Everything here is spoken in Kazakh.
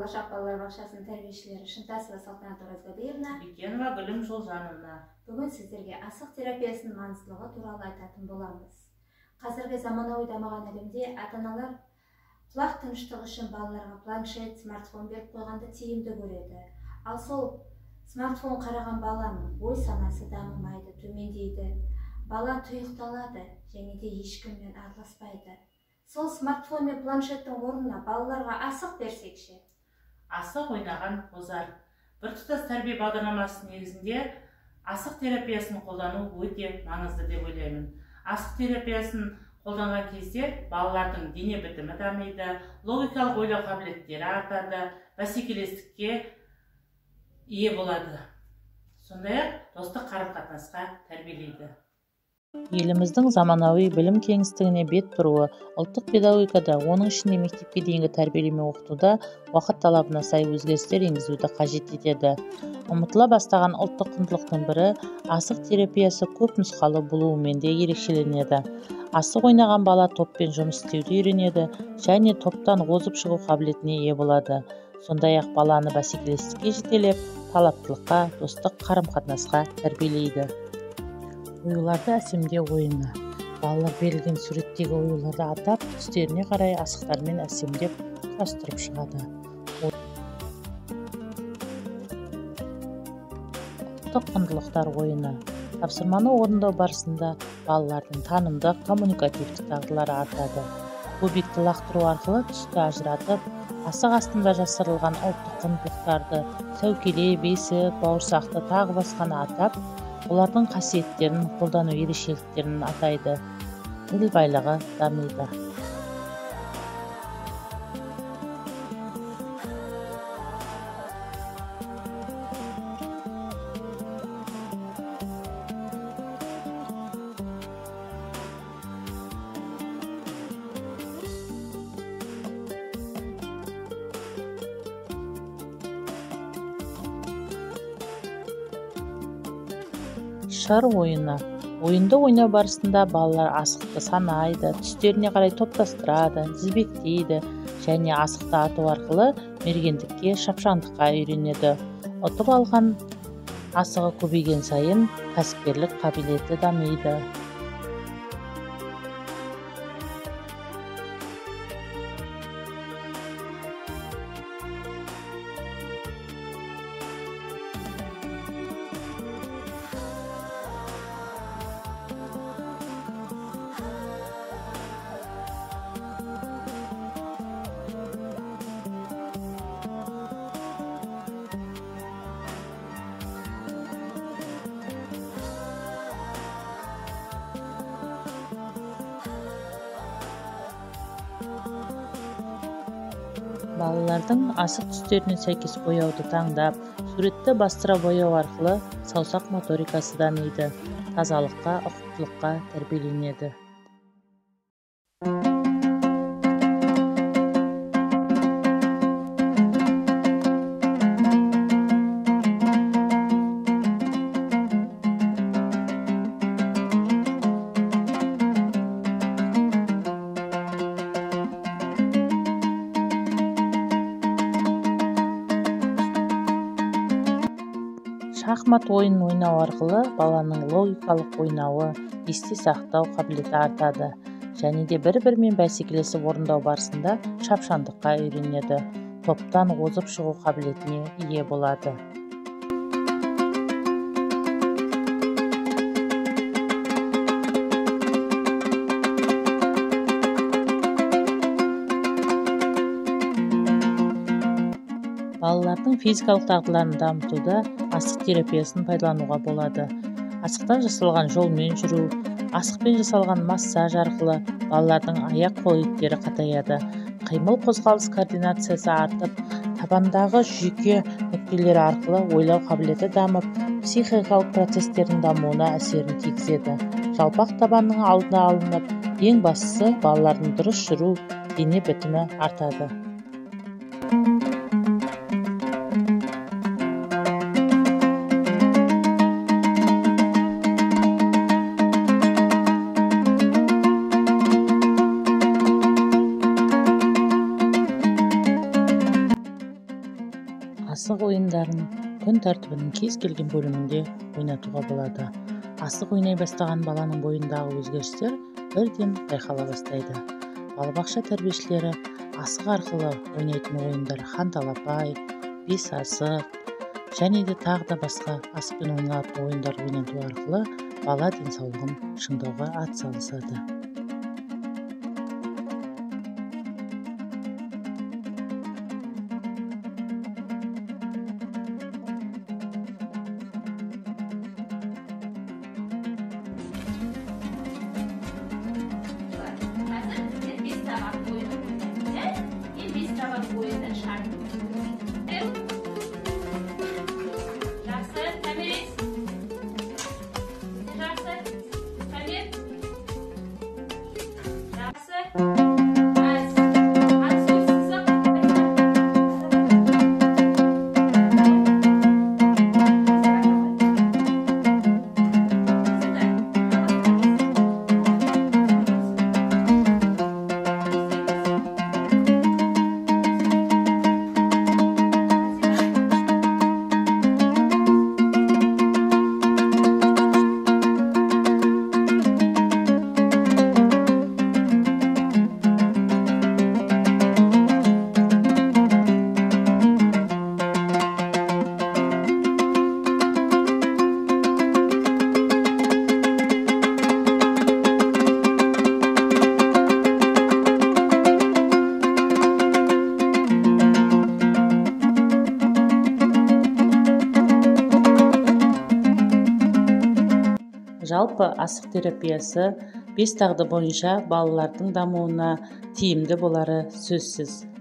Болашақ балалар бақшасының тәрбиешілері Шынтасова Салтанат Оразғалиевна, Бекенова Гүлім Жолжановна. Бүгін сіздерге асық терапиясының маңыздылығы туралы айтатын боламыз. Қазіргі заманауи дамыған әлемде ата-аналар құлақ тыныштығы үшін балаларға планшет, смартфон беріп қойғанды тиімді көреді. Ал сол смартфон қараған баланың ой санасы дамымайды, төмендейді. Бала тұйықталады және де ешкіммен араласпайды. Сол смартфон мен планшеттің орнына балаларға асық берсекші. Асық ойнаған озар. Біртұтас тәрбие бағдарламасы негізінде асық терапиясын қолдану өте маңызды деп ойлаймын. Асық терапиясын қолданған кезде балалардың дене бітімі дамиды, логикалық ойлау қабілеттері артады, бәсекелестікке ие болады. Сондай-ақ достық қарым-қатынасқа тәрбиелейді. Еліміздің заманауи білім кеңістігіне бет бұруы ұлттық педагогикада, оның ішінде мектепке дейінгі тәрбиелеме оқытуда уақыт талабына сай өзгерістер енгізуді қажет етеді. Ұмытыла бастаған ұлттық құндылықтың бірі асық терапиясы көп нұсқалы болуымен де ерекшеленеді. Асық ойнаған бала топпен жұмыс істеуді үйренеді және топтан озып шығу қабілетіне ие болады. Сондай-ақ баланы бәсекелестікке жетелеп, талаптылыққа, достық қарым-қатынасқа тәрбиелейді. Оюларды әсемдеу ойыны. Балалар берілген суреттегі оюларды атап, түстеріне қарай асықтармен әсемдеп құрастырып шығады. Ұлттық құндылықтар ойыны. Тапсырманы орындау барысында балалардың танымдық, коммуникативтік дағдылары артады. Кубикті лақтыру арқылы түсті ажыратып, асық астында жасырылған ұлттық құндылықтарды сәукеле, бесік, бауырсақты тағы басқаны атап, олардың қасиеттерін, қолдану ерекшеліктерін атайды. Тіл байлығы дамиды. Шар ойыны. Ойынды ойнау барысында балалар асықты санайды, түстеріне қарай топтастырады, тізбектейді және асықты ату арқылы мергендікке, шапшаңдыққа үйренеді. Ұтып алған асығы көбейген сайын кәсіпкерлік қабілеті дамиды. Балалардың асық түстеріне сәйкес бояуды таңдап, суретті бастыра бояу арқылы саусақ моторикасы дамиды, тазалыққа, ұқыптылыққа тәрбиеленеді. Шахмат ойынын ойнау арқылы баланың логикалық ойнауы, есте сақтау қабілеті артады және де бір-бірімен бәсекелесіп орындау барысында шапшаңдыққа үйренеді, топтан озып шығу қабілетіне ие болады. Балалардың физикалық дағдыларын дамытуда асық терапиясын пайдалануға болады. Асықтан жасалған жолмен жүру, асықпен жасалған массаж арқылы балалардың аяқ-қол еттері қатаяды. Қимыл қозғалыс координациясы артып, табандағы жүйке нүктелері арқылы ойлау қабілеті дамып, психикалық процестердің дамуына әсерін тигізеді. Жалпақ табанның алды алынып, ең бастысы балалардың дұрыс жүру, дене бітімі артады. ойындарын күн тәртібінің кез келген бөлімінде ойнатуға болады. Асық ойнай бастаған баланың бойындағы өзгерістер бірден байқала бастайды. Балабақша тәрбиешілері асық арқылы ойнайтын ойындар ханталапай, бес асық және де тағы да басқа асықпен ойналатын ойындар ойнату арқылы бала денсаулығын шыңдауға атсалысады. Жалпы асық терапиясы 5 дағды бойынша балалардың дамуына тиімді болары сөзсіз.